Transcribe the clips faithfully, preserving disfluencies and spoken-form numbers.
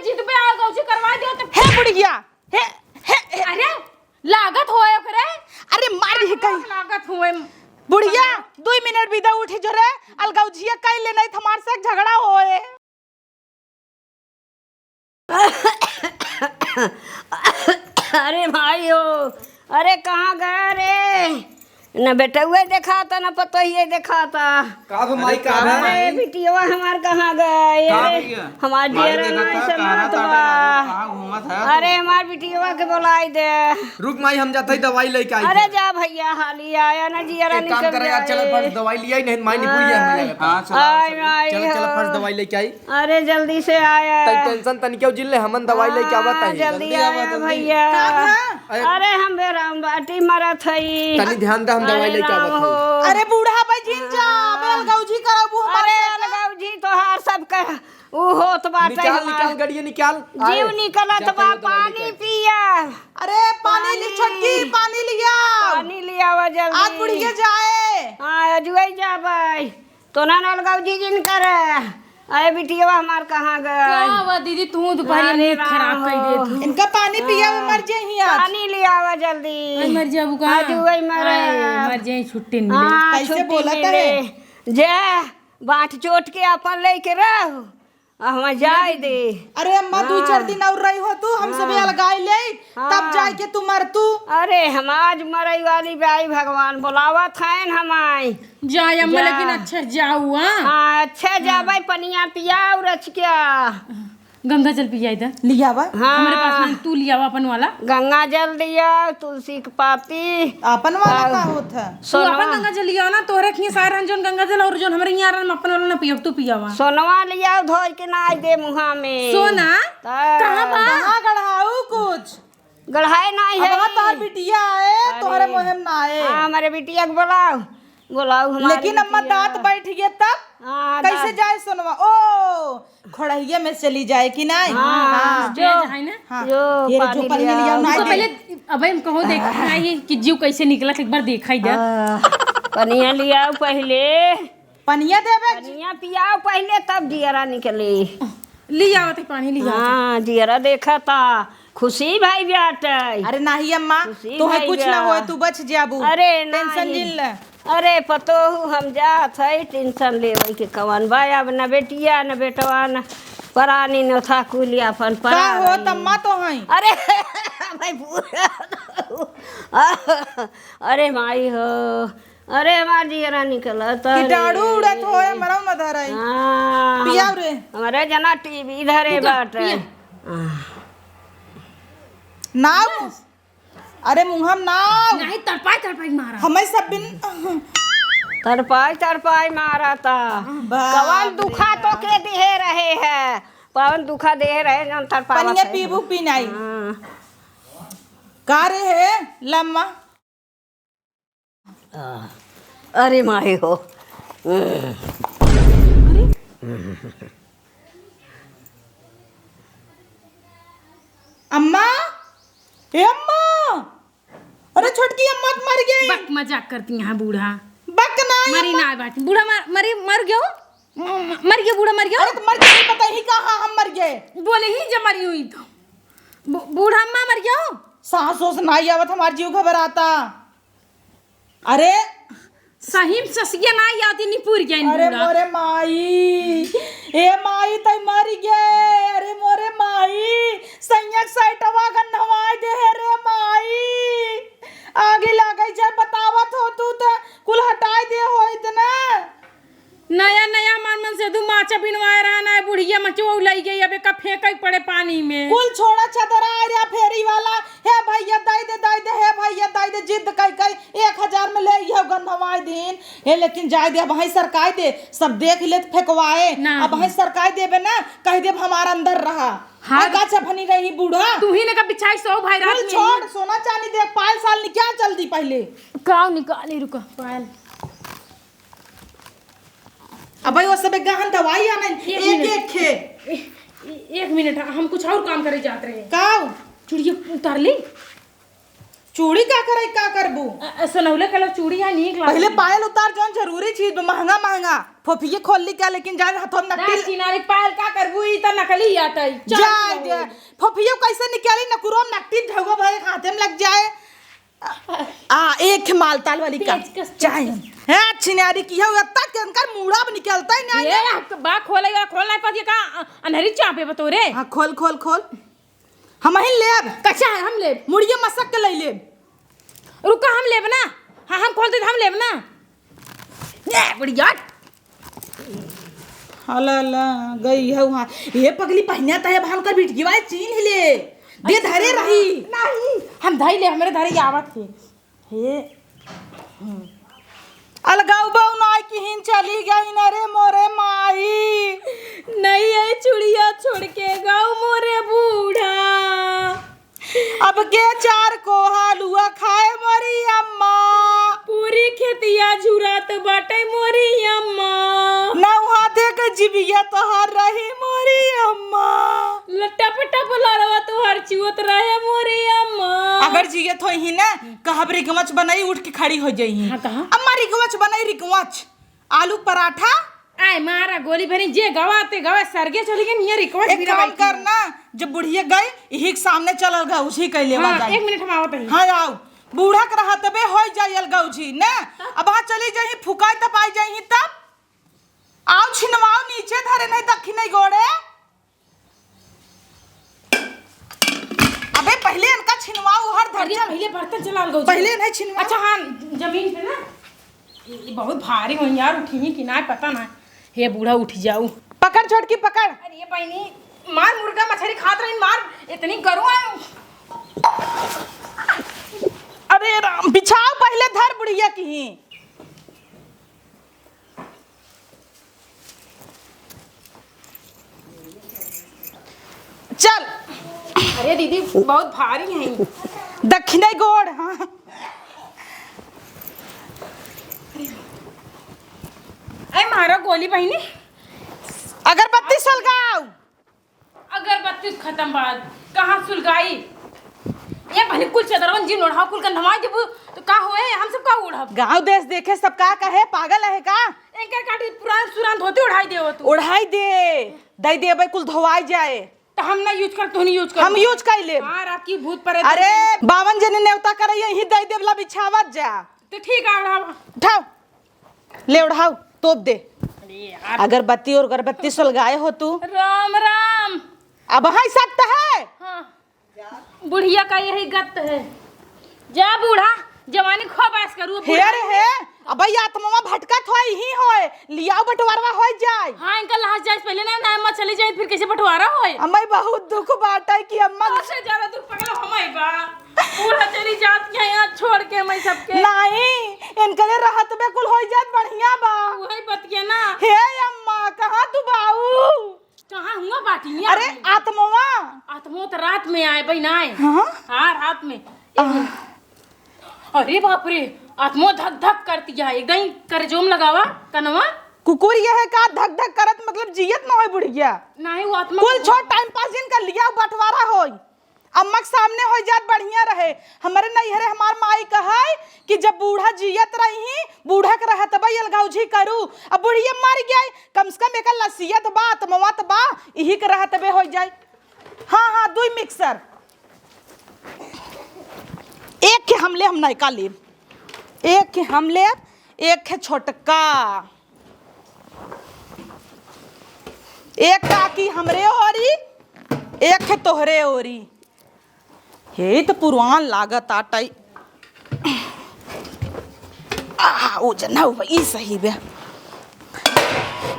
जिद पे अलगौजी करवा दियो तो हे बुढ़िया, हे, हे, हे। अरे, लागत होए ओकरे। अरे, मार दिही कहीं। लागत होए। बुढ़िया, दुइ मिनट बिदा उठी जो रे, अलगौजिया कइ ले, नहीं त हमार से झगड़ा होए। अरे भाई हो, अरे कहाँ गए रे? न बेटउए देखाता, न पतोहिए देखाता। का भे माई, का भे अरे माई? बिटियवा हमार कहाँ गए? का अरे भैया? हमार माई जियरा देखा नाई था, संभालत तारा बा। तारा कहाँ घूमत है? अरे हमार बिटियवा के बोलाई दे। रुक माई, हम जात हई दवाई लेके आई अरे थे। जा भैया, हाली आया ना, जियरा एक काम निकल करे, आज चला जाए। फर्स्ट दवाई लियाई, नहीं माई निपुरिया हम हाँ। ले लेता। हाँ, चला, आई, चला। आई चला, चला, हो। फर्स्ट दवाई लेके आई। अरे जल्दी से आया। तई टेंशन तनिके जिन ले, हमन दवाई लेके आवत हाँ, हई। जल्दी जल्दी आया आवा, जल्दी। भैया। का भा? अरे अरे हम बेराम बाटी मरत हई। तनी ध्यान दे, हम दवाई अरे लेके आवत राम हई। हो। अरे बूढ़ा भाई जिन जा, हाँ। बे अलगौजी करबू हमार अरे से। अलगौजी तोहार सब कह, ऊ होत बाटे निकाल, हमार। निकाल, गड़िया निकाल। जीव आए। निकलत जाता बा, ही दवाई लेके पानी आई। पिया। अरे पानी ली पानी। छोटकी, पानी लिया। पानी लियावा जल्दी। आज बुढ़िया जाए। हाँ, अजुआई जाबे। तो ना अलगौजी जिन करे। अरे बिटियवा हमार कहाँ गए? का हुआ दीदी, तू दुपहरिया अरे नींद खराब राम कर देत हो। हो। इनका पानी पिया, हाँ। मर जाई आज। पानी लियावा जल्दी। अरे मर जाबू का? आज वही मरे। अरे मर जाई, छुट्टी न मिले। हाँ, कैसे छुट्टी बोलत मिले। है? जे बाट चोट के अपन लेके रह, आ हमें जाए दे। अरे अम्मा, दुइ हाँ। चार दिन और रही हो तू, हम सब हाँ। अलगाई ले, हाँ। तब जाए के तू मर तू। अरे हम आज मरई वाली बाई, भगवान बोलावत हैं हमाई। जाए अम्मा, जा। लेकिन अच्छा जाऊ, हाँ? हाँ, अच्छा जाबे, पनिया पियाऊ रचिका। गंगा जल पियाई दा। लियावा। हाँ। हमरे पास नहीं, तू लियावा अपन वाला। गंगा जल दिया, तुलसी के पाती। अपन वाला और का होत है? तू सोनवा। अपन गंगा जल लियावा ना, तोहरे खिया सार हन जौन गंगा जल और जौन हमरे हियाँ रहन, अपन वाला ना पियब, तू पियावा। सोनवा लियाओ, धोई के नाई दे मुहा में। सोना? हाँ। कहाँ बा? कहाँ गढ़ाऊ कुछ? गढ़ाए नाई अब है। हाँ, तोहर बिटिया आए, अरे। तोहरे मोहे में ना आए। हाँ, हमरे बिटिया के बोलाओ, बोलाओ हमारे लेकिन अम्मा बिटिया। दाँत बैठ गए तब हाँ, कैसे दाँत। जाए सोनवा? ओ, खड़हिया में चली जाए कि नाई? हाँ, हाँ। जो, तेज है ना? हाँ। जो ये रे, जो पानी पनिया लिया, लियाओ। नाई तो दे। पहले, अबे हम कहो देख, नाई कि जीव कैसे निकला, एक बार देखा ही दे। हाँ, पनिया लियाओ पहले। पनिया देबे? पनिया पियाओ पहिले, तब जियरा निकले। लियावत है पानी, लियावत है। हाँ, जियरा देखा ता खुशी भाई बाटे। अरे नाही अम्मा, खुशी तोहे भाई कुछ ना बा। होए, तू बच जाबू। अरे टेंशन नाही। जिन ले। अरे पतोहू, हम जात है टेंशन लेवे के कवन बा? अब न बेटिया, न बेटवा, न परानी, न था कुल अपन का परान हो रही। तम्मा तो हैं? अरे भाई पूरा अरे माई हो, अरे हमार जियरा निकलत कीटाणु रे। उड़त होए, मरौ न धराई। हाँ, पियाव रे। हमरे जना टीवी धरे पिया, बाटे। पिया। आह। नाव। अरे मुँहम नाव। नहीं, तड़पाई, तड़पाई मारा। हमें सब बिन तड़पाई, तड़पाई मारा ता। बाप कवन रे दुखा बाप। तो के दिहे रहे है? कवन दुखा दे रहे जौन तड़पावत पनिया है? पीबू पी नाई। हाँ। का रे हे लम्मा? अरे माई हो। अरे? अम्मा, ए अम्मा, अरे छोटकी अम्मा त मर गई। बक, मजाक करती हैं बूढ़ा। बक ना मरी अम्मा। ना बाटी। बूढ़ा मर, मरी, मर गयो? म-, म-, मर गयो, बूढ़ा मर गयो? अरे त मर गई, पता ही कहाँ हम मर गए। बोले ही जब मरी हुई तो। बू-, बूढ़ा अम्मा मर गयो? सांस ओस नाई आवत, हमार जीव घबराता। अरे सही में ससिया नाई आती, निपुर गया इन अरे बूढ़ा। मोरे माई, ए माई तई मर गए। अरे मोरे माई, सैयक सैटवा गन्हवाई दे है रे माई। आगे लागे जे बतावत हो तू त कुल हटाई दे होइत ना। नया नया मन मन से दू माचा बिनवाए रहा ना, बुढ़िया मचवा लई गई, अब एका फेंकई पड़े पानी में। कुल छोड़ा छदरा आए रे फेरी वाला, हे भैया दई दे, दई दे, हे भैया दई दे, जिद कई कई एक हजार में ले इहो गंधवाए दिन। हे लेकिन जाए दे, अब हई सरकाई दे, सब देख ले त फेंकवाए। ना। अब हई सरकाई देबे ना, कह देब हमार अंदर रहा। हाँ। आ का छफनी रही बूढ़ा। तू ही ने का बिछाई सौ भाई रात कुल में। छोड़, सोना चांदी दे, पायल साल निकाल जल्दी पहले। काव निकाली, रुका, पायल। अबे वो सब गहन दवाई आने, एक एक मिनट। एक खे। ए-, ए-, एक मिनट, हम कुछ और काम करे जात रहे। का? चूड़िया उतार ली। चूड़ी का करे, का करबू? अ, अ, सोनौले कलर चूड़ी है, नीक लागल। पहले पायल उतार, जौन जरूरी चीज बा, महंगा महंगा। फोफिये खोल ली क्या? लेकिन जाए हाथों में ना, नकटी ल- चिनारी पायल का करबू, ई त नकली आटै। चल जाए दे। फोफिये कैसे निकाली, नकुरो में नकटी ढौवा भरे हाथे में लग जाए। आ, एक मालताल वाली का पेचकस, चाहे। पेचकस। है छिनारी की है, तक के उनका मूड़ा भी निकलता ही नहीं ये है। आप तो बा खोले, या खोल नहीं पाती का, अ-, अनहरी चापे बतोरे। हाँ, खोल, खोल, खोल। हम ही लेब। कच्चा है, हम लेब। मुड़िए मसक के ले लेब। रुका, हम लेब ना। हाँ, हम खोल दे, हम लेब ना। ये बुढ़िया। हला ला, गई है वहाँ। ये पगली पहिना त है, भान कर बिटकी वाले चीन ही ले। दे अच्छा, धरे रही। नहीं, हम धई ले, हमरे धरे आवत है। हे, हम्म। अलगाऊ बहू नाई किहिन चली गई न रे मोरे माई। नहीं है चुड़िया छोड़ के गाँव मोरे बूढ़ा। अब के चार को हलुआ खाए मोरी अम्मा। पूरी खेतिया झुरात बाटे मोरी अम्मा। नौ हाथे के जिबिया तोहार रही मोरी अम्मा। ल-, टप टप लड़वा तोहार चुअत रहे मोरी अम्मा। अगर जियत होई ही ना, कहब रिकवच बनाई, उठ के खड़ी हो जाई ही। हाँ, कहाँ? अम्मा रिकवच बनाई, रिकवच। आलू पराठा। आय मारा गोली भरी, जे गवा ते गवा, सरगे चली गई, नियर रिकवच एक भी काम रवाई कर की। ना, जब बुढ़िया गई, यही के सामने चल अलगौझी कइ लेवा हाँ, जाई। एक मिनट हम आवत ही। हाँ, आओ। बूढ़ा के रहत बे होई जाई अलगौझी, ना? तब? अब हाँ चली जाई, फुकाई तब आई जाई, तब? आओ छिनवाओ नीचे धरे नहीं दखिनई गोड़े। अबे पहिले इनका छिनवाओ हर अरे धरचल। पहिले बर्तन चला अलगौझी। पहिले नहीं छिनवाओ। अच्छा हाँ, जमीन पे ना। ये बहुत भारी हो यार, उठी ही कि ना पता ना। हे बूढ़ा उठ जाऊ। पकड़ छोटकी पकड़। अरे बहनी, मार मुर्गा मछरी खात रही, मार इतनी करुआ। अरे राम, बिछाओ पहिले धर बुढ़िया की ही। चल। अरे दीदी, बहुत भारी है। दखिनई गोड़, हाँ। अरे मारा गोली बहिनी। अगरबत्ती सलगाओ। अगरबत्ती खतम बात, कहाँ सुलगाई? ये भले कुल चदरवन जिन ओढ़ाओ, कुल गंधमाई देबू, तो का होए? हम सब का ओढ़ब? गाँव देश देखे, सब का कहे, पागल है का? इनका काटी पुरान सुरान धोती ओढ़ाई देव तू। ओढ़ाई दे, दई देबे, कुल धोआई जाए। तो हम ना use कर, तू नहीं use कर। हम use कर लेब। हाँ, रात की भूत प्रेत अरे, देखे। बावन जने नेवता करे, यही दई देबला बिछावत जा। तो ठीक है, ओढ़ावा। उठाओ। ले ओढ़ाओ, तोप दे। अरे यार। अगरबत्ती और अगरबत्ती सुलगाए हो तू। राम राम। अब हाँ सत्य है। हाँ। बुढ़िया का यही गत है। जा बूढ़ा, जवानी खूब ऐश करू, हे बूढ़ा। रे हे, अबे आत्मवा भटकत होई ही होए, लियाओ बंटवारवा होई जाए। हाँ, इनका लाश जाए से पहले ना, ना अम्मा चली जाए, फिर कैसे बंटवारा होए? अम्मा बहुत दुख बाटे कि अम्मा तोसे ज्यादा दुख पगला हमाई बा। बूढ़ा चली जात के यहाँ छोड़ के मैं सबके। नहीं, इनकरे रहत बे कुल होई जात बढ़िया बा। वही बतिया ना। हे अम्मा, कहाँ तू बाऊ? कहाँ हुआ बाटी में अरे आदमी? आत्मवा। आत्मो तो रात में आए, बहिन आए। हाँ? हाँ, रात में। आह। अरे बाप रे, आत्मो धक धक करती है, एकदम करजोम लगावा, कनवा। कुकुर ये है का धक धक करत, मतलब जियत ना होय बुढ़िया? नहीं, वो आत्मा कुल को छोड़, time pass जिन कर लिया, बंटवारा होई। अम्मा के सामने हो जात बढ़िया रहे। हमरे नैहरे हमार माई कहाई कि जब बूढ़ा जियत रही, बूढ़ा के रहतबे अलगौझी करू। अब बुढ़िया मर गई, कम से कम एकर लसियत बा, आत्मवत बा, इही के रहतबे हो जाई। हाँ, हाँ, दुई mixer। एक के हम ले, हम नयका लेब। एक के हम लेब, एक के छोटका। एक काकी हमरे ओरी, एक है तोहरे ओरी। हे, ई त पुरान लागत आटई। आ, ओ जना, ओ, ई सही बे।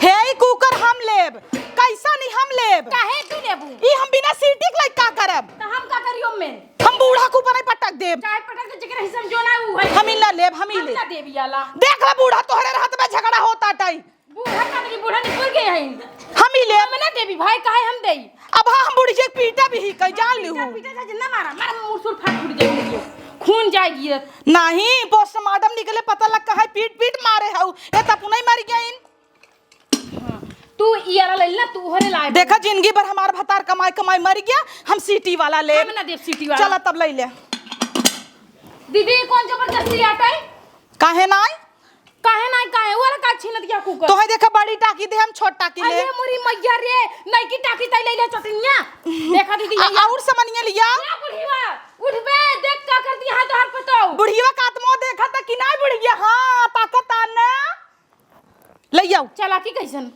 हे, ई cooker हम लेब। कैसा नहीं हम लेब? काहे तू लेबू? ई हम बिना सीटी के लइका करब। त हम का करियो में? हम बूढ़ा के ऊपर नहीं पटक देब। चाहे पटक दे, जेकरे हिस्सा में जो ना ऊ है। हम ही ना लेब, हम ही हम लेब। ना देबी आला। देख ले बूढ़ा, तोहरे रहत में झगड़ा होत आटई। बूढ़ा का देखी, बूढ़ा निकल गए हैं। हम ही लेब। हम ना देबी भाई, काहे हम देई? अब हाँ, हम बूढ़ी के पीटा भी ही कई, जान लिहू। पीटा, पीटा, जिंदा मारा, मारा, मुंह सुर फाट फूट जाएगी, खून जाएगी। नहीं, postmortem निकले, पता लग कहाँ पीट पीट मारे हऊ। ये तपु नहीं मर गया इन। हाँ, तू ई आला ले ला, तू हरे लाए। देखा, जिंदगी भर हमार भतार कमाई कमाई मर गया, हम सीटी वाला ले। हम ना देब सीटी वाला। चला तब ले ले। दीदी, कौन जबरदस्ती आटई? काहे नाई? काहे नाहीं, काहे? वो वाला का छीनत गया कुकर? तोहे देखा, बड़ी टाकी दे, हम छोट टाकी ले। अरे मोरी मैया रे, नईकी टाकी तई ले ले चटनिया। देखा दीदी, आ, ये और समनिया लिया। ए बुढ़िया, उठबे, देख का करती है तोहर पतोह। बुढ़िया का आत्मा देखा था कि नाहीं बुढ़िया? हाँ, ताकत आ ना। ले आओ। चालाकी कैसन?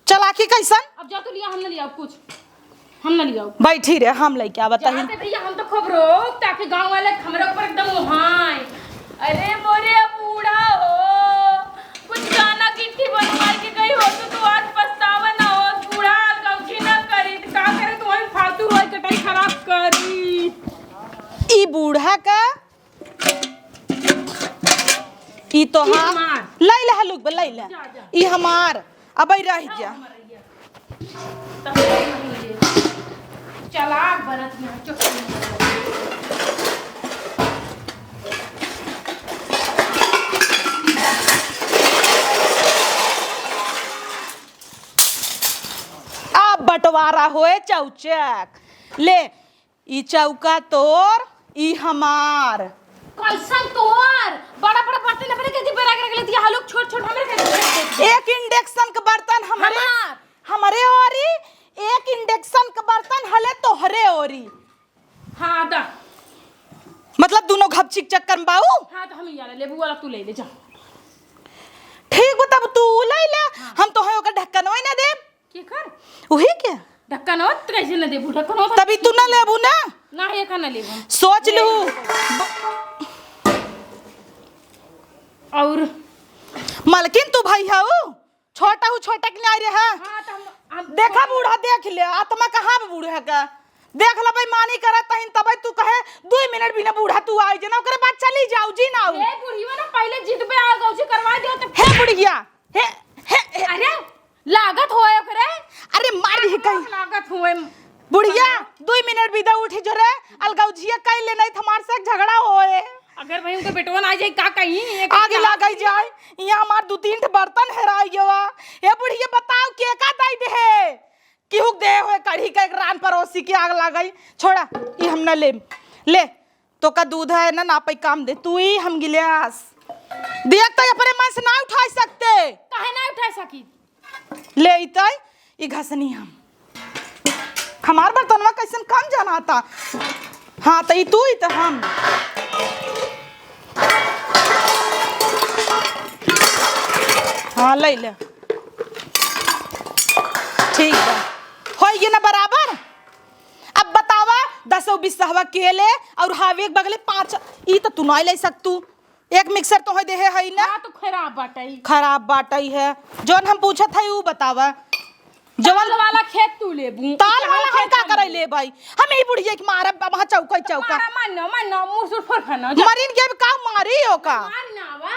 चालाकी कैसन? अब जा तू लिया, हम न लिया कुछ, हम न लिया। बैठी रे, हम लेके आवत हई। जाते भैया, हम तो खूब रोब ताकि गाँव वाले हमरे ऊपर एकदम ओहाए। अरे मोरे बूढ़ा हो, कुछ गाना गिट्टी बनवाए के गई हो तो, तू आज पछतावा ना हो। बूढ़ा अलगौजी ना करी त का करे, तू वही फालतू रोई कटाई खराब करी। ई बूढ़ा का ई तो ई हाँ। हमार। लई ले हलुक बे, लई ले। जा, जा। ई हमार। अबे रह जा। चला बनत यहाँ चुटकी। अब बंटवारा होए चौचक। ले, ई चौका तोर, ई हमार। कैसन तोर? बड़ा बड़ा बर्तन अपने के बेरा के रख लेती है, हलुक छोट छोट हमरे के दे देती है। एक इंडक्शन के बर्तन हमरे, हमार। हमरे ओरी, एक इंडक्शन के बर्तन हले तोहरे ओरी। हाँ, दा। मतलब दुनो घपचिक चक्कर में बाऊ? हाँ, तो हम ई वाला लेबू वाला तू ले ले जा। ठीक बा, तब तू ले ले, हाँ। हम तोहे ओकर ढक्कनवा ना देब। केकर? उही के? ढक्कन होत कैसे न देबू? ढक्कन होत तभी तू ना लेबू ना। ना, एका ना लेबू। सोच लू। और? मलकिन तू भाई हऊ? छोटा हूँ, छोटा के नाई रहे। हाँ, तो हम, हम देखा बूढ़ा, देख ले, आत्मा कहाँ बा बूढ़ा का? देख ल भाई, मानी करत तहिन तबै तू कहे, "दुई मिनट बिना बूढ़ा तू आई जे ना, ओकरे बाद चली जाऊ जी ना आऊ।" ए बुढ़िया ना, पहले जितबे आ गौजी करवा दियो तो हे बुढ़िया, हे, हे, हे। अरे, लागत होए ओकरे। अरे, मार दी कहीं। लागत होए। बुढ़िया, दुई मिनट बिदा उठी जो रे, अलगौजिया कई ले, नहीं त हमार से झगड़ा होए। अगर भाई उनके बेटवा ना आ जाए, का कहीं? एक आगे क्या? लाग जाए, यहाँ हमार दू तीन ठे बर्तन हेराई गवा। ए बुढ़िया, बताओ, के का दई दे है? केहू के देहे होए कढ़ी का एक रान परोसी के आग लागई। छोड़ा, ई हम ना लेम। ले, तोका दूध है ना, नापई काम दे। तू ही हम गिलास। देख तो अपने मन से ना उठाई सकते। काहे ना उठाई सकी? ले ई तई, ई घसनी हम। हमार बर्तनवा कैसन कम जनाता। हाँ, त ई तू, ई त हम। हाँ, ले ले। ठीक बा। होई गे ना बराबर? अब बतावा, दसो बीसहवा के ले और हावे एक बगले पाँच, ई त तू नाई ले सकतू। एक मिक्सर तोहे देहे हई ना? हाँ, तो खराब बाटई। खराब बाटई है। जौन हम पूछत हई, ऊ बतावा। जवन ताल वाला खेत तू लेबू। ताल वाला हम का करे लेबई? हम ई बुढ़िया के मारब, वहाँ चौका ही चौका। मारा, मान ना, मान ना, मुसुर फर फर ना, जा। मरिन के अब का मारी ओका? मान ना, वा।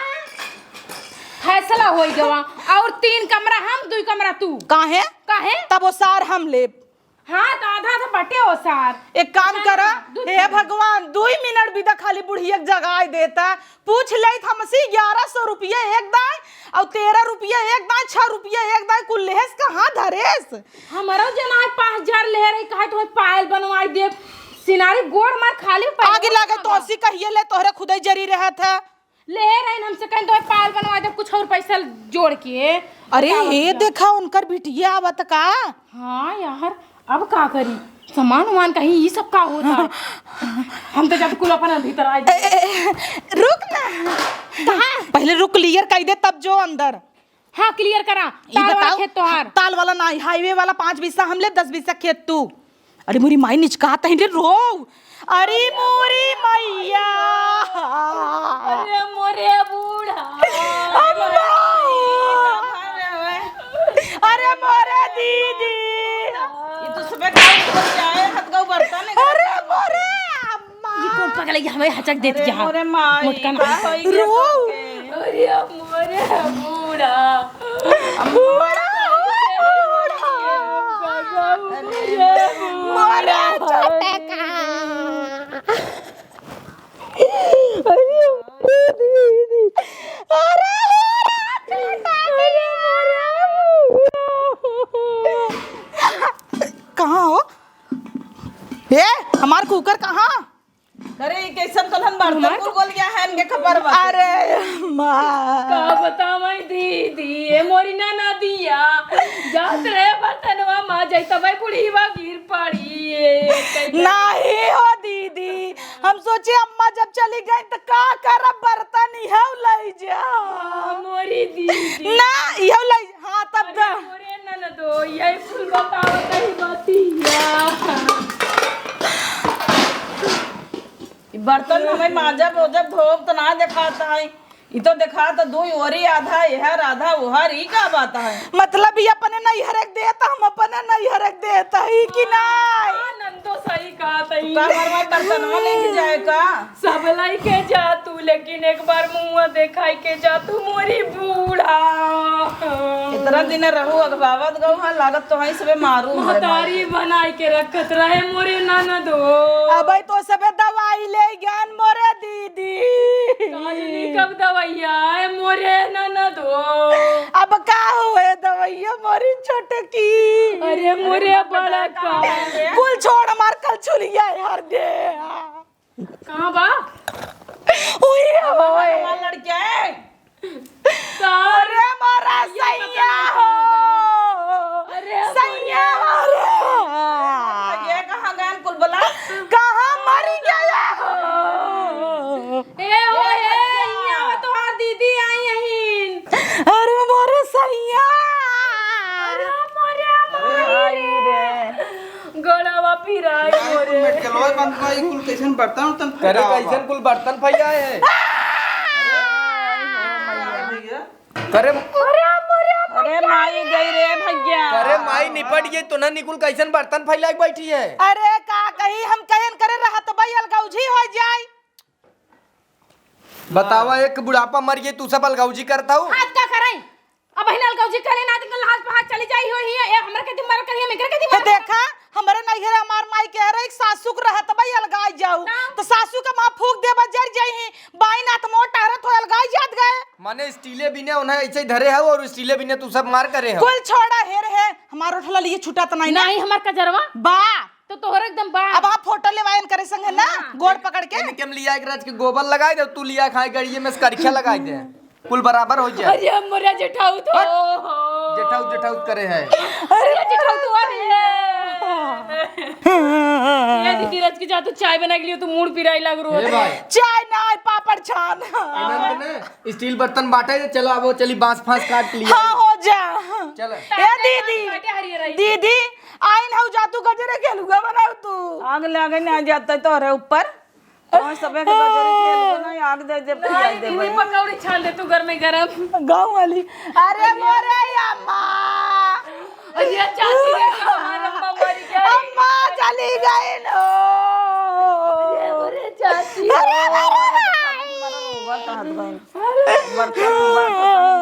फैसला होई गवा। और तीन कमरा हम, दुई कमरा तू। काहे? काहे? तब ओसार हम लेब। हाँ, तो आधा आधा बटे ओसार। एक काम हाँ, करा, दू हे तीन। भगवान, दुई मिनट बिदा खाली बुढ़िया के जगाई देता। पूछ लेत हमसे ग्यारह सौ रुपया एक दाई, और तेरह रुपया एक दाई, छह रुपया एक दाई, कुल लेहेस कहाँ धरेस? हमरो जनाई पाँच हजार लेहे रही, कहे तुम्हें पायल बनवाई देब। सिनारी गोड़ मार खाली पायल आगे लागे बनवा। तो असी कहिए ले, तोहरे खुदे जरी रहत है। लेहे रही हमसे, कहीं तुम्हें पायल बनवा देब कुछ और पैसा जोड़ के। अरे, बताओ हे भैया। देखा, उनकर बिटिया आवत का? हाँ यार, अब का करी? सामान उमान कहीं, ई सब का होता है? हम तो जब कुल अपन भीतर आ ए, जाए। ए, ए, रुक ना। कहाँ? पहले रुक, clear कई दे, तब जो अंदर। हाँ, clear करा। ई ताल वाला बताओ, खेत तोहार। ताल वाला ना, highway वाला पाँच बीसा हम लेब, दस बीसा खेत तू। अरे मोरी माई, निचकात है रे, रो। अरे मोरी मैया। अरे मोरे बूढ़ा। अम्मा। अरे मोरे दीदी। ये तो सुबह गाँव से जाए, हाथ गाँव बर्तन है। अरे मोरे अम्मा। ये कौन पगला, ये हमें हचक देती अरे है। मोरे माई, मोटका ना। का होई गया रो। तोके? अरे मोरे बूढ़ा। बूढ़ा, बूढ़ा। अरे मोरे छोटे का। अरे दीदी। अरे मोरे छोटे का। कहाँ हो? ए, हमार कुकर कहाँ? अरे, ई कैसन तोहन बर्तन कुल गोल गया है इनके कपर बा। अरे माँ। का बतावई दीदी, ए मोरी ननदिया, जात रहे बर्तनवा माजई, तबई बुढ़ीवा गिर पड़ी। ए, कैसे? नाही हो दीदी, हम सोचे अम्मा जब चली गई त का करब, बर्तन इहौ लई जा। आ, मोरी दीदी। ना, इहौ लई, हाँ, तब अरे द। मोरे ननदो, यही कुल बतावत ही बतिया। ई बर्तन हमें माजब, ओजब, धोब त ना देखात है। ई तो देखात दुई ओरी, आधा एहर, आधा ओहर, ई का बात है? मतलब ई अपने नैहर के देत, हम अपने नैहर के देत ही कि नाय? हाँ, नंदो सही कहत ही। का हमार माई बर्तनवा लेके जाए का? सब लइके जा तू, लेकिन एक बार मुँह देखाई के जा तू, मोरी बूढ़ा। इतना दिन रहू अगबावत गऊ, हाँ, लागत तो है सबे मारू हमारे माई महतारी के। बनाई के रखत रहे मोरे ननदो। अबे तो सबे दवाई ले गन मोरे दीदी। काजनी कब दवैया है मोरे ननदो? अब का हुए दवैया मोरी छोटकी? अरे मोरे बड़का। कुल छोड़, हमार कल छुलिया यार दे। कहाँ बा? ओए, ओए। हमार लड़किया है। अरे मोरा सैया हो। अरे सैया हो रे। ये कहाँ गए कुल बोला? कहाँ मरी गया हो? ए हो, ए, यहाँ तोहार दीदी आई हईन। अरे मोरे सैया। अरे मोरे माई। गोड़वा पिराई मोरे। मेटकलवा बंद बा, ई कुल कैसन बर्तन उर्तन करे, फैलावा बा। कैसन कुल बर्तन फैलाए है? करे अरे मोरे अरे माई गई रे भैया। करे माई निपट गई तो ना, निकुल कैसन बर्तन फैलाए के बैठी है? अरे का कही, हम कहन करे रहत बा अलगौजी हो जाई। बतावा, एक बुढ़ापा मर गई, तू सब अलगौजी करता हूँ। आज का करे? अब हिन अलगौजी करे ना, तो हाथ पे हाथ चली जाई हो ही है। ए, हमरा के दिमाग करिए, मेकर के दिमाग। देखा, हमरे नैहर हमार माई कह रही, सासू के रहत बा अलगाई जाऊ। ना। तो सासू के माँ फूक देबा, जर जाई ही। बाई नाथ मोट टहरत हो अलगाई जात गए। माने स्टीले बिने उन्हें ऐसे ही धरे हो और स्टीले बिने तू सब मार करे हो। कुल छोड़ा, हेर है, हमार उठला लिए छुटा तो नहीं ना। नहीं, हमार कजरवा। बा। तो तोहरे एकदम बा। अब हाँ फोटो लेवायन करे संग है ना, हाँ। गोड़ पकड़ के। इनके हम लिया एक राज के गोबर लगाई दे, तू लिया खाए गड़िए में से करिखा लगाई दे, कुल बराबर हो जाए। अरे मोरे जेठाऊ तो। हट। जेठाऊ, जेठाऊ करे है। अरे जेठाऊ तो, अरे। ये दीदी रच के जा, तू चाय बना के लिए, तू मूड़ पिराई लग रो। ए भाई। चाय ना, पापड़ छान। इन्हन के ने स्टील बर्तन बाटे, चलो अब वो चली बांस फांस काट के लिए। हाँ, हो जा। चलो। ए दीदी, बाटे हरियर आई। दीदी, आइन हऊ जा तू गजरे के हलुआ बनाऊ तू। आग लागे ना जाता तोहरे ऊपर। और सबे के गजरे के हलुआ ना आग दे दे, पिया नहीं, दे दीदी, भाई। पकौड़ी छान दे तू गरमे गरम। गाँव वाली। अरे मोरे अम्मा। अरे चाची रे, हमार अम्मा मर गई। अम्मा चली गई नो। अरे मोरे चाची। अरे, अरे, अरे, अरे। बर्तन, बर्तन,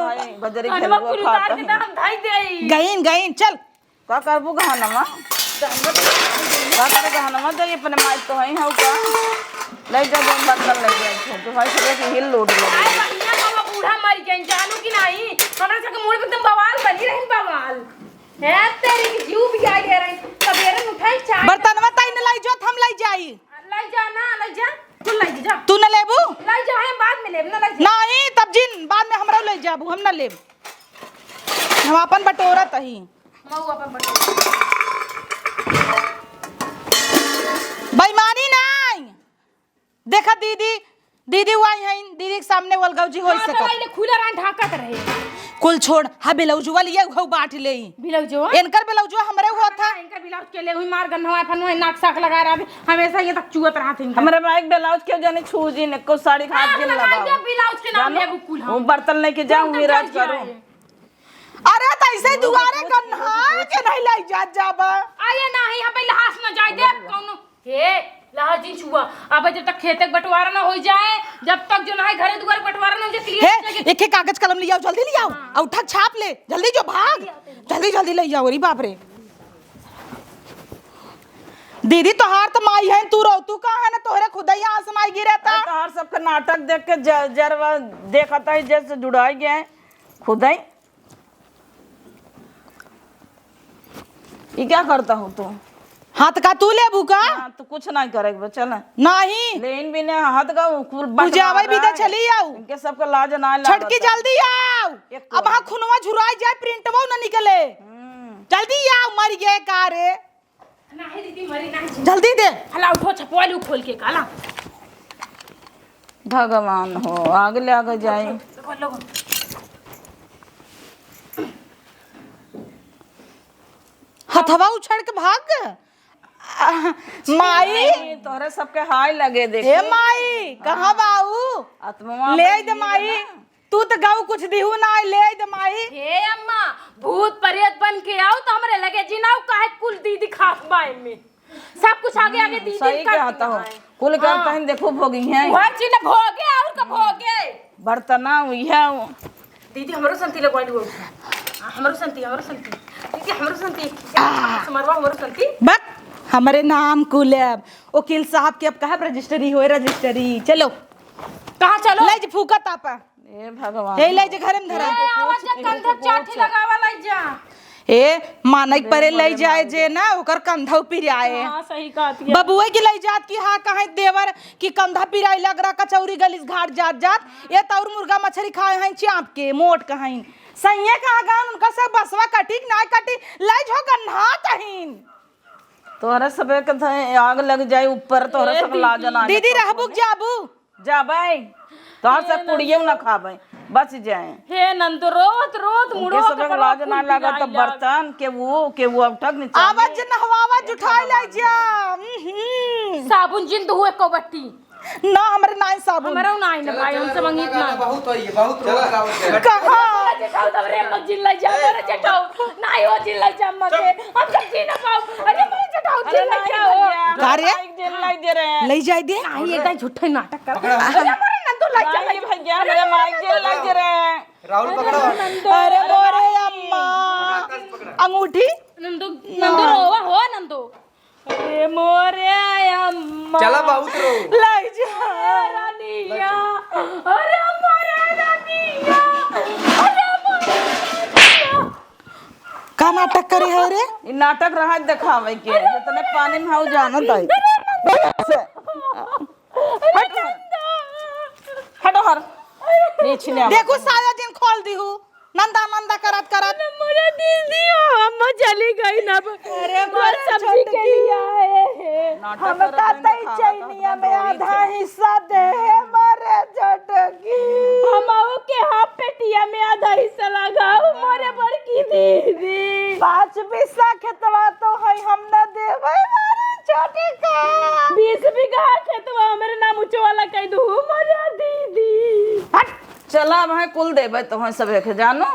भाई, गजरे के अनवा हलुआ कुल उतार खाता के है। तो हम धाई देई। गईन, गईन, चल। का करबू गहनवा? का करे गहनवा दे, अपने माई तो हई हऊ का? ले जा, जो बर्तन ले जा, जो भाई सबे के हिल लोड लगे। अरे बढ़िया बाबा, बूढ़ा मर गए, जानू कि नहीं? हमरा सबके मूड़ पे एकदम बवाल बनी रही, बवाल। है तेरी की जीव भी आई है रही। सबेरे में उठाई चाय। बर्तनवा ताई न लाई जो, हम लाई जाई। लाई जा ना, लाई जा। तू लाई जा। तू न लेबू? लाई जा, हम बाद में लेब ना, लाई जा। नहीं, तब जिन, बाद में हमरा ले जाबू, हम ना लेब। हम अपन बटोरत ही। मऊ अपन बटोरत। बेईमानी नहीं। देखा दीदी, दीदी वही हैं, दीदी के सामने वलगौजी हो हाँ, सकत। तो ले खुला रहन ढाकत रहे। कुल छोड़, हाँ ब्लाउजवा लिए हऊ बांट ले। ब्लाउजवा? इनकर ब्लाउजवा हमरे हुआ था। इनकर ब्लाउज के ले हुई मार गन्हवा फन हुई नाक साक लगा रहा, हमेशा ये तक चुअत रहा था इनका। हमरे माई के ब्लाउज के जाने छू जी ने को साड़ी हाथ हाँ, जिन लगा लगाओ। ब्लाउज के नाम जानो? लेबू कुल हम। वो बर्तन लेके जाऊँ, तुम तो विराज चल करूँ। जाए। अरे, त ऐसे दुआरे गन्हा के नहीं लाई जात जाबा। अरे नहीं, हम पहले हाथ न जाए दे, कौनो, हे, लहर जिन छुआ। अब जब तक खेते के बंटवारा ना हो जाए, जब तक जो ना है घरे दुआरे बंटवारा ना हो जाए, clear हे, हो जाए। एक एक कागज कलम लियाओ, जल्दी लियाओ। हाँ। और उठा छाप ले, जल्दी जो भाग, जल्दी, जल्दी ले आओ। अरे बाप रे। दीदी, तोहार त माई है, तू रो, तू कहाँ है ना, तोहरे खुद ही आंस माई गिरा था। अरे, तोहार सबके नाटक देख के ज-, जरवा देखत है, जैसे जुड़ाई गए खुद ही। ये क्या करता हो तू? हाथ का तू लेबू का? हाँ, तो कुछ नहीं करे के बा, चल। नहीं। लेन भी नहीं, हाथ का कुल बंटवारा पूजावे भी दे, है। चली आओ। इनके सबका लाज ना लागत। छटकी जल्दी आओ। एक अब हाँ खुनवा झुराई जाए, प्रिंटवा ना निकले। हम्म। जल्दी आओ, मर गए का रे? नहीं दीदी, मरी नहीं। जल्दी दे। हला उठो, छपवा लू खोल के, काला। भगवान हो, आगे ले आगे जाए। बोलो। हथवा उछड़ के भाग गए। आ, माई। नहीं, तोहरे सबके हाय लगे, देखी। ए माई, कहाँ बाऊ? आत्मा ले बन दे गई माई। ना। तू तो गाऊ कुछ दिहू ना, ले दे माई। हे अम्मा, भूत प्रेत बन के आओ तो हमरे लगे जिनाऊ, काहे कुल दीदी खास बाई में। सब कुछ आगे आगे दीदी सही करती कहता हो। है। कुल का हाँ। तहन देखो भोगी हैं। वह चीज भोगे और का भोगे। बर्तना हुई है वो। दीदी, हमरो संती लगवाई लो। हमरो संती, हमरो संती। दीदी, हमरो संती। समरवा, हमरो संती। बक, हमरे नाम कुलेब। वकील साहब के अब कहा रजिस्ट्री होए, रजिस्ट्री। चलो। कहाँ चलो? ले जे फूकत आपा। ए भगवान। हे ले जे घरे में धरा। ए, आवाज जे कंधा चाठी लगावा लाई जा। ए, मानक परे ले जाए जे ना, ओकर कंधौ पिराए। हाँ, सही कहत है। बबुए के ले जात कि हाँ, कहे देवर कि कंधा पिराई लग रहा, कचौरी गलिस घाट जात जात। ए, तौर मुर्गा मछरी खाए हैं चाप के, मोट कहीं। सैये कहाँ गान उनका सब बसवा कटी कि ना कटी, ले जो गन्हा तहीन। तोहरा सबे के थ-, आग लग जाए ऊपर, तोहरा ए सब लाज दीदी। ना आए दीदी, तोहरा रहबू के जाबू? जाबे, तोहर सब कुड़ियों ना खाबे, बच जाए। हे नंदो, रोत रोत उनके मुड़ो सबे के लाज ना लागत, तो बर्तन के वो, के वो अब तक नहीं चाहिए। आवाज न हवा, आवाज उठाए ले जा। हम्म। साबुन जिंद हुए को बट्टी। ना, हमरे नाई साबुन। हमरो नाई न भाई, हमसे मंगीत ना। बहुत होई, बहुत रोज आवत है। कहाँ? मोरे जेठाऊ, तब रे मत जिल्ला जा, मोरे जेठाऊ। नाई हो जिल्ला जा मत। हम सब जी ना पाऊ। अरे मोरे जेठाऊ, अरे जिल्ला नाई जा हो। भैया, का रे? माइक जेल लाई दे रहे हैं। ले जाए दे। नाई, ये कहीं झूठे नाटक कर। पकड़ा। अरे मोरे नंदू लाई जा। नाई भैया, मेरे माइक जेल लाई दे रहे हैं। राहुल पकड़ो। अरे मोरे अम्मा। पकड़ा। अंगूठी। नंदू, नंदू रोवा हो नंदू। ए मोरे अम्मा। चला बहुत रो। लाई जा। ए रानिया। अरे मोरे रानिया। अरे मोरे रानिया। का नाटक करे है रे? ई नाटक रहा देखावे के, जितने पानी में हाउ जानत है। हट। हटो हर। नीचे ले आओ। देखो साया जिन खोल दी हूँ। नंदा नंदा करत करत। अरे मोरे दीदी हो, हम चली गई ना। अरे मोरे सब्जी के छोटकी। लिए आए हैं। नाटक हम करत ताते ही चैनिया में आधा हिस्सा दे है मोरे छोटकी। हम आओ के हाफ पेटिया में आधा हिस्सा लगाओ मोरे बड़की दीदी। पाँच बिस्सा खेतवा तो है, हम ना देवे मोरे छोटका। बीस बीघा खेतवा हमरे नाम उचवाला कह दू मोरे दीदी। हट। चला, अब है कुल देबे तोहन सबे के, जानो,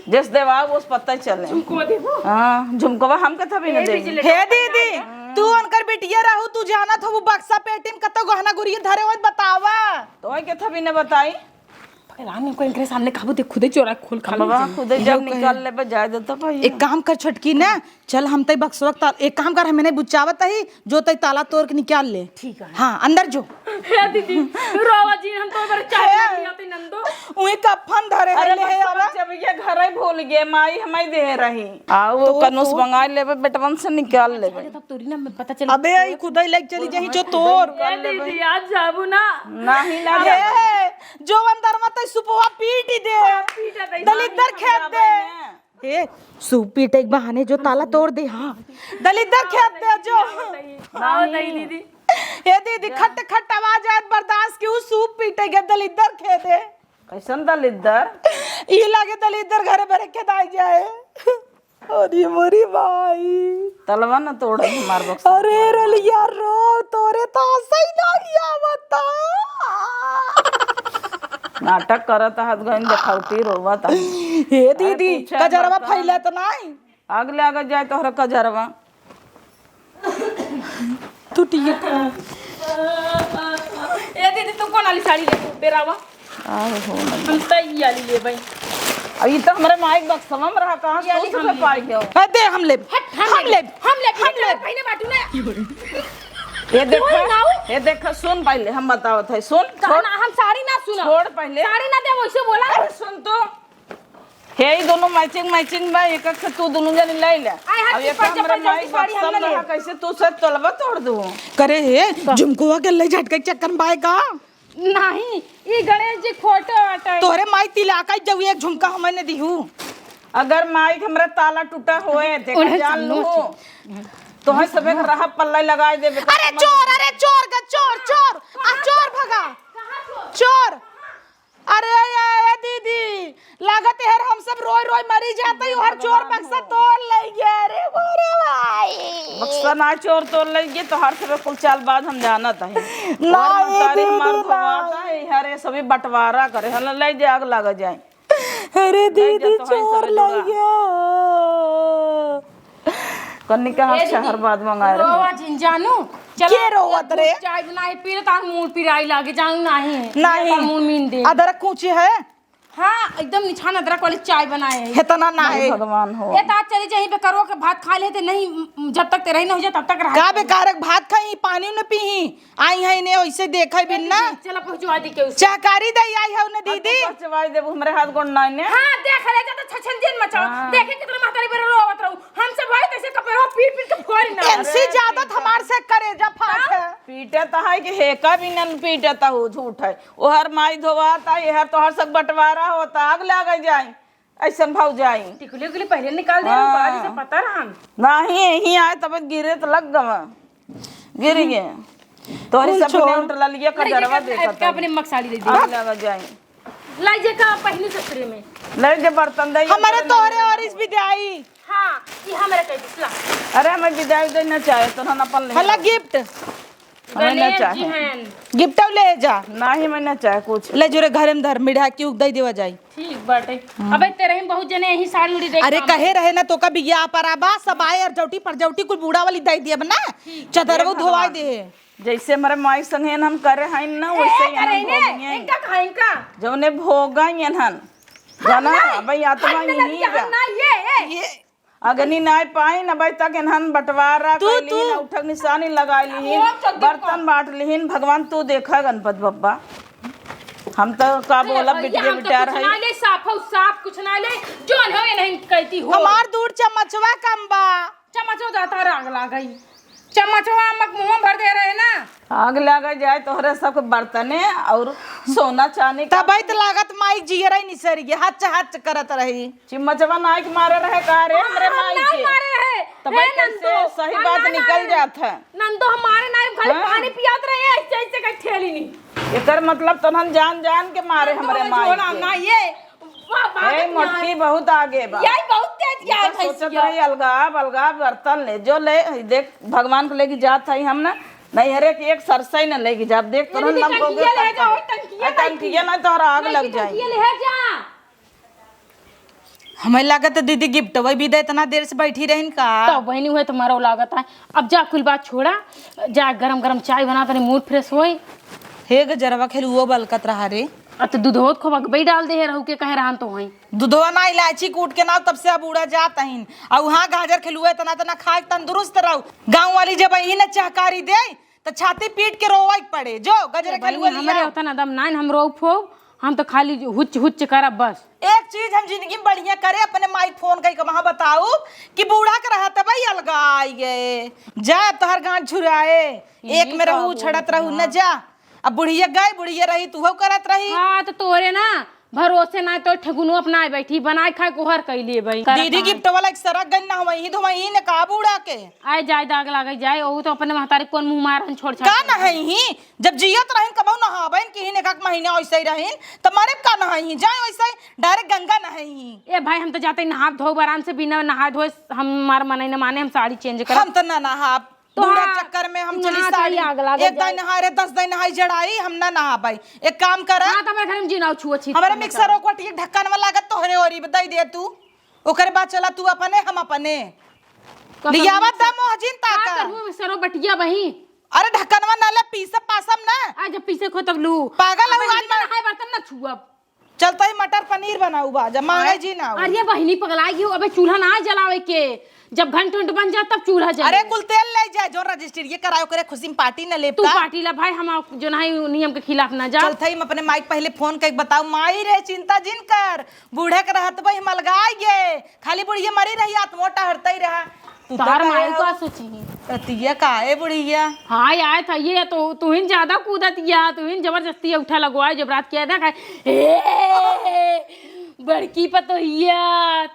जस देवा, ओस पता चले। झुमकवा देबो? हाँ, झुमकवा हम कथा भी न ए, देबे। बिजली हे दीदी, तू उनकर बिटिया रहू, तू जानत हो, वो बक्सा पेटी में कतो गहना गुरिया धरे होत, बतावा। तोहन कथा भी न बताई। भगवान, इनको इनके सामने काबू दे, खुदे चोरा खोल खा बाबा, लीजिए। खुदे जब निकाल लेबे, जाए दे तो भाई। एक काम कर छोटकी ना, चल, हम तई बक्सवा के ताल, एक काम कर, हमें नहीं बुचावत ही, जो तई ताला तोड़ के निकाल ले। ठीक है। हाँ, अंदर जो। हे दीदी, रोवा जी, हम तो बड़े चाय हे। ना पियाते नंदो। उहे कफन धरे अरे रहले हे बस यारा। जब ये घर ही भूल गए, माई हमाई दे रही। आओ, तो कनुस तो मंगा लेबे, बेटवन से निकाल लेबे। तब तोरी ना पता चल। अबे, ई खुदाई लग चली जाही जो तोर। ए दीदी, आज जाबू ना। नहीं ना ए, जाबे। जो अंदर मत सुपवा पीट दे। पीट दे, दलिद्दर नहीं खेत दे। जाबे ना। ए, सूप पीटे के बहाने जो ताला तोड़ दे, हाँ। दलिद्दर खेत दे जो। हाँ, नहीं। दीदी। ए दीदी, खट खट आवाज आत बर्दाश्त की, उ सूप पीटे के दलिद्दर खेत है। कैसन दलिद्दर? ई लागे दलिद्दर घरे भरे खेदाई जाए। अरे मोरी माई। तलवा न तोड़ हमार बक्सा। अरे रलिया रो, तोरे तो हंसई नहीं आवता। नाटक करत हाथ गइन देखावटी रोवत है। हे दीदी, पूछे कजरवा मत। फैलत नाई। आग ले आगे जाए तोहरा कजरवा। टूटी है। ए दीदी, तू कौन वाली साड़ी ले तू पेरावा? आहो, हम तो ये वाली ले भाई। अब ये तो हमारे माइक बक्सवा में रहा, कहाँ से हम पाई गयो? ए, दे, हम लेब। हट, हम हम लेब। लेब। हम लेब, हम लेब। पहले बाटू ना। ये देखो, सुन ना। ये देखो, सुन पहले, हम बतावत है, सुन, कहा छोड़। ना, हम साड़ी ना सुनो। छोड़ पहले। साड़ी ना दे, वैसे बोला। अरे सुन तो। हे, ई दोनों मैचिंग मैचिंग बा, एक एक से तू दोनों जनी ले ले। आय, हर अब चीज एक पंच हमरा पंच माई की साड़ी हम बक्सा ले में लेब। कैसे तू से तोलबा तोड़ दू। करे हे, का? झुमकुआ के ले झटके के चक्कर में बाय का? नहीं, ई गणेश जी फोटो आटे। तोहरे माई तिलाका जाऊ एक झुमका हमें ने दिहू। अगर माई के हमरा ताला टूटा होए, देखा उन्हें जान सामने लू। तोहे सबे के रहा पल्ला लगाए देबे। अरे चोर, अरे चोर ग, चोर, चोर, आ चोर भगा। चोर। अरे, ए, ए, दीदी, लागत है हम सब रोई रोई मरी जाते ही, हर चोर बक्सा तोड़ ले गया। अरे मोरे भाई। बक्सा ना चोर तोड़ ले गए, तोहार सब कुल चालबाज हम जानत है। ना, और ए, महतारी हमार दीदी, ना। खोवाता है, हरे सभी बंटवारा करे, हल ले जा, आग लग जाए। अरे ले जा, दीदी, तोहार चोर सब ले लोग। गया। कन्नी का हाथ ए दीदी, शहर बाद मंगाए रहे। रोवा जिन जानू, चलो के रोवत रे? चाय बनाए पी ले, तार मुंह पिराई लागे, जानू नाही। नाही। तार मुंह मीन दे। अदरक कूची है? हाँ, एकदम निछान अदरक वाली चाय बनाए है। इतना ना नहीं है। भगवान हो। ए, तात चली जाही बेकरो के भात खा लेते नहीं, जब तक तेरा ही नहीं हो जाए, तब तक रहा। का बेकार के भात खाई, पानी न पीही? आई है इन्हें वैसे देखा बिन ना। चला पहुंचवा दी के उसे। चाहकारी दे आई है उन्हें दीदी। पहुंचवाई देबू, हमरे हाथ गोड़ नाई ने। हाँ, देख ले जा तो छछन दिन मचाओ। हाँ। देखे कितना महतारी बेरो रोवत रहू। हम सब भाई तैसे कपड़ा पीट पीट के फोड़ ना। एनसी ज्यादा थमार से करेजा फाट है। पीटे तो है कि हेका भी नन पीटे तो हो, झूठ है। ओहर माई धोवाता, एहर तोहर सब बंटवारा होता, आग लागे जाए। ऐसन भौजाई। टिकुली उकुली पहले निकाल दे, हाँ। बाहर से पता रहन। नाही, यहीं आए तब गिरे तो लग गवा। गिर गए। तोहरी कुल सब छोड़। नेउट ललिया का नहीं, जरवा देखा, देखा, देखा अपने मकसाड़ी दे दे। आग लगा जाए। लाई जे का पहली ससुरे में। ले जे बर्तन दे, हमारे तोहरे और इस विदाई। हाँ, ये हमारे कह दिसला। अरे, हमें विदाई देना चाहे तो ना अपन ले हला लो। गिफ्ट। हमें ना गणेश जी चाहे। हैं। गिफ्ट ले जा। नाही, मैं ना चाहे कुछ। ले जो रे घरे में धर, मिढ़ा के उग दे देवा जाई। ठीक बाटे। हम्म। अबे तेरे ही बहुत जने यही साड़ी उड़ी देख अरे, कहे रहे ना, तोका बिया पर आबा, सब आए, अरजौटी परजौटी कुल बूढ़ा वाली दे दियब ना। ठीक, चदरवो धोवाई दे। जैसे हमारे माई संगे हम करे हैं ना, ए, वैसे करे इन्हन ने, भोगिए। इनका खाई का? जौने भोगा इन्हन। हाँ, जाना, नहीं, अबे आत्मा हम ना यही लड़कियाँ, बा। हम ना ये, ए। ये अग्नि नाय पाई न भाई तक इन्हन बंटवारा तू, कइली तू। न उठक निशानी लगाई लिहिन, वो तो देखो। बर्तन बांट लिहिन। भगवान तू देखा गणपत बप्पा, हम तो का ए बोलब भाई, बिटिया हम तो बिटिया कुछ रही। ना ले, साफ हो, साफ कुछ ना ले, जोन हो ये नहीं कहती हो। हमार दूर चम्मचवा कम बा। चम्मचो जाता राग लागई, चम्मचवा अम्मक मुंह भर दे रहे ना। आग लग जाए तोहरे सब बर्तने और सोना चांदी का। तबई त लागत माई जियरा ही निसर गया, हच हच करत रही। चिम्मचवा नाई के मारे रहे का रे, हाँ, हमरे हम माई नाई के? मारे रहे। तब हे कैसे नंदो, सही हम बात ना निकल मारे। जात है? नंदो, हमारे नाई खाली हाँ। पानी पियात रहे, ऐसे, ऐसे कहीं ठेली नहीं। एकर मतलब तोहन जान, जान के मारे नंदो, हमरे हम माई छोड़ा के। ना, ये, वाह, बात ए, नहीं मोटकी है। बहुत आगे बा। यही बहुत तेज ये याद तो है सोचत सिया। रही, अलगाब, अलगाब बर्तन ले, जो ले, देख, भगवान को लेके जात है हम ना, नहीं, हरे के एक सरसई न लेके जाब, देख, ये तोहन दीदी, नाम को टंकिया ले जाओ, टंकिया ए, टंकिया नहीं। ना तोहरा आग नहीं, लग जाए। टंकिया ले जा। हमें लागत है दीदी गिफ्ट वही भी दे, इतना देर से बैठी रहिन का? तो बहनी हुए तुम्हारा लागत है। अब जा कुल बात छोड़ा, जा गरम गरम चाय बना, तनी मूड फ्रेश होई। हे गजरवा खेल वो बलकत रहा रे। अब तो दूधवत खूब अगबई डाल दे है, रहू के कहे रहन तो होई। दूधवा ना इलायची कूट के ना तब से अब उड़ा जात हईन। आ उहाँ गाजर खेलुआ इतना इतना खाए के तंदुरुस्त रहू। गाँव वाली जब यही न चहकारी दे, त छाती पीट के रोवे के पड़े। जो गजरे ए, खेलुआ बहिनी, हमरे लियाओ। उतना दम नाइन, हम रोउ फोउ, हम तो खाली हुच्च हुच्च करब बस। एक चीज हम जिंदगी में बढ़िया करे, अपने माई फोन कई के वहाँ बताऊ कि बूढ़ा के रहत भाई अलगा आई गए। जा अब तोहर गांठ झुराए, एक यही में रहू, कहबो छड़त रहू, न ना। जा। अब बुढ़िया गई, बुढ़िया रही, तू करत रही। हाँ, तो तोरे ना भरोसे ना तो ठेकुनो अपना बैठी, बनाए खाए कोहर कई लिए भाई। दीदी गिफ्ट वाला एक सरक गई ना, वहीं धोवहीं ने का बूढ़ा के। आए जाए दाग लागे जाए, ओ तो अपने महतारी कौन मुंह मारन छोड़ छाड़ का के। ना है ही, जब जियत रहन कबहू नहाबन कि ही ने का महीने ऐसे ही रहन, त मारे का ना है ही, जाए वैसे ही डायरेक्ट गंगा ना है ही। ए भाई, हम तो जाते नहाब धोब आराम से, बिना नहाए धोए हमार मन ही न माने, हम साड़ी चेंज करब। हम तो ना नहाब। तो बूढ़ा हाँ, चक्कर में हम तू चली नहा साड़ी। चली, आग लागल एक दाई जाए। नहाए रे, दस दाई नहाई जड़ाई, हम ना नहाबाई। एक काम करा। हाँ, तो हमारे घर में जी ना छुआ छीत हमारे मत मिक्सर करो। ओकवा टी ढक्कन में लागत तोहरे ओरी दे दे तू। ओकरे बाद चला तू अपने, हम अपने। कसम लियावा से। दा मोहजिन का ताका। करबू मिक्सरो बटिया बही? अरे ढक्कनवा ना ले, पीसब पासब ना। आ जब पीसे खो तब लू। पागल अब हऊ, आज बिना मर- नहाए बर्तन ना छुअब। चलता ही मटर पनीर बनाऊ बा, जब मांगे अरे, जी ना हो। अरे बहिनी पगलाई गई हो, अबे चूल्हा ना जलावे के, जब घंट उंट बन जा तब चूल्हा जले। अरे कुल तेल ले जा, जो रजिस्ट्री ये करायो करे खुशी में पार्टी न लेब तू का? पार्टी ला भाई, हम जो नहीं नियम के खिलाफ ना जा। चल थई, हम अपने माई के पहले फोन करके बताओ, माई रे चिंता जिन कर, बूढ़े के रहत भाई हम अलगाई गे, खाली बुढ़िया मरी रही, आत्मो टहरते ही रहा। तू तो तार कहे माई हो? का सोची? रतिया का है बुढ़िया? हाँ यार था ये तो, तू ही ज्यादा कूदत या, तू ही जबरदस्ती उठा लगवाए, जब रात किया ना खाए, ए, बड़की पतोहिया,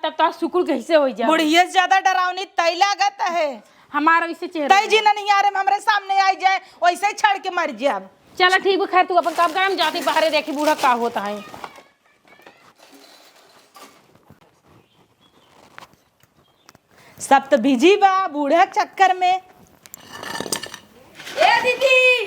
तब तो शुक्र कैसे हो जा? बुढ़िया से ज्यादा डरावनी तई लागत है। हमारा इसे चेहरा तई जी नहीं आ रहे, हमरे सामने आई जाए, वैसे ही छड़ के मर जाब। चला ठीक बा, खैर तू अपन काम कर, हम जाती बाहरे देखी बूढ़ा का होता है। सब तो बिजी बा बूढ़ा के चक्कर में। ए दीदी,